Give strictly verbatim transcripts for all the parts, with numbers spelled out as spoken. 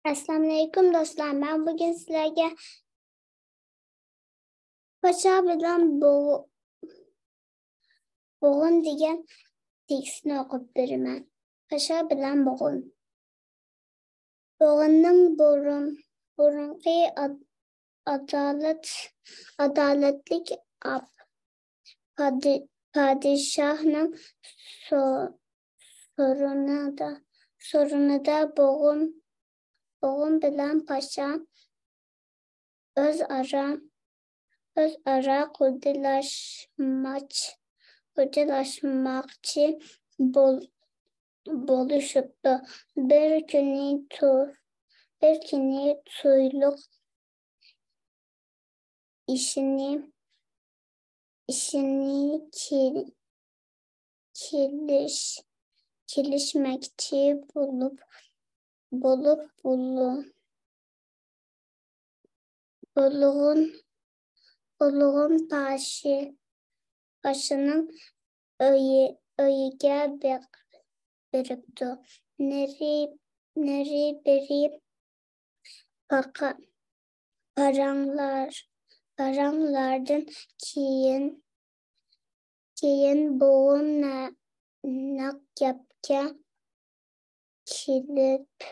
ئەسسالامۇئەلەيكۇم دوستلار، مەن بۈگۈن سىلەرگە پاشا بىلەن بوغۇ-، بوغۇن دېگەن تېكىستنى ئوقۇپ بېرىمەن. پاشا بىلەن بوغۇن. بوغۇننىڭ بۇرۇن، بۇرۇنقى ئاد-، ئادالەت، ئادالەتلىك ئاپ-، پادى-، پادىشاھنىڭ سو-، سورۇنىدا، سورۇنىدا بوغۇن، بوغۇن بىلەن پاشا ئۆزئارا، ئۆزئارا قۇدىلاشماچ-، قۇدىلاشماقچى بول-، بولۇشۇپتۇ. بىر كۈنى تو-، بىر كۈنى تويلۇق ئىشىنى، ئىشىنى كېلىش-، كېلىشمەكچى بولۇپ، بولۇپ، بولۇ-، بولغۇن، بولغۇن پاشا، پاشانىڭ ئۆيى، ئۆيىگە بېق-، بېرىپتۇ. نېرى، نېرى بېرى پاقا-، پاراڭلار، پاراڭلاردىن كېيىن، كېيىن بوغۇن نە-، نەق گەپكە كېلىپ،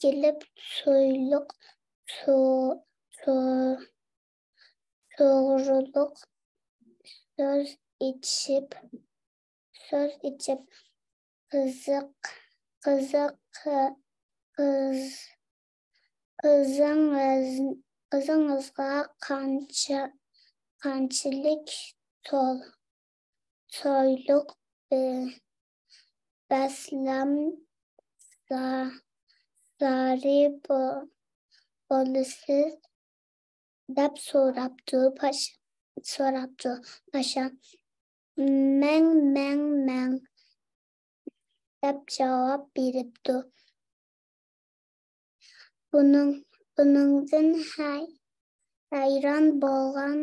كېلىپ، سويلۇق، سو-، سو-، توغرۇلۇق سۆز ئېچىپ، سۆز ئېچىپ، قىزىق، قىزىق، قىز-، قىزىڭىز-، قىزىڭىزغا قانچە-، قانچىلىك تول-، تويلۇق بە-، بەسلەم زا-، زارى بو-، بولىسىز؟ دەپ سوراپتۇ پاشا، سوراپتۇ پاشا. مەڭ، مەڭ، مەڭ، دەپ جاۋاب بېرىپتۇ. بۇنىڭ، بۇنىڭدىن ھەي-، ھەيران بولغان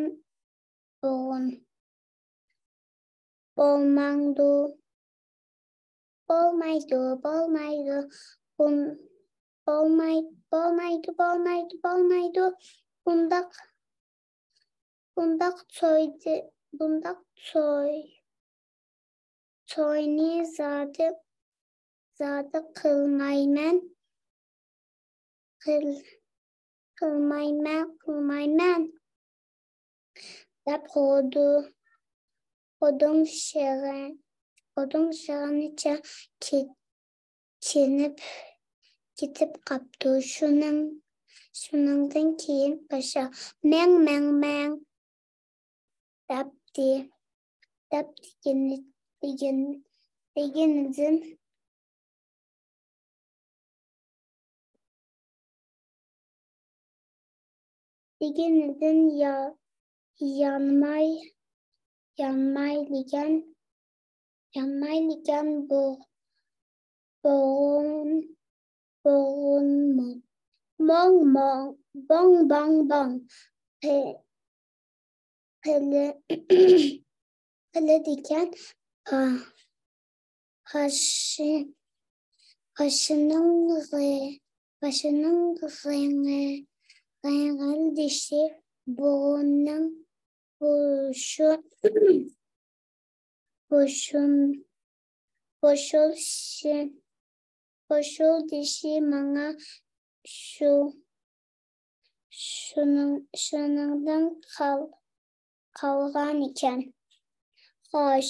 بوغۇن. بولماڭدۇ، بولمايدۇ، بولمايدۇ، بۇن-، بولماي-، بولمايدۇ، بولمايدۇ، بولمايدۇ. بۇنداق، بۇنداق تويدى، بۇنداق توي، توينى زادى، زادى قىلمايمەن، قىل-، قىلمايمەن، قىلمايمەن، دەپ خۇدۇ-، خۇدۇڭ شېغىن-، خۇدۇڭ شېغىنىچە كېت-، چېنىپ كېتىپ قاپتۇ. شۇنىڭ، شۇنىڭدىن كېيىن پاشا، مەڭ، مەڭ، مەڭ، دەپتى، دەپ دېگىنى، دېگىن-، دېگىنىدىن، دېگىنىدىن يا-، يانماي، يانمايلىكەن، يانمايلىكەن بوغ-، بوغۇن، بوغۇنمۇ. موڭ، موڭ، بوڭ، بوڭ، بوڭ. قىلىدىكەن، پا-، پاشىنىڭ غېڭىلدىشى بوغۇننىڭ بوشۇ-، بوشۇلدىشى ماڭا شۇ، شۇنىڭ، شۇنىڭدىن قال-، قالغانىكەن. خوش،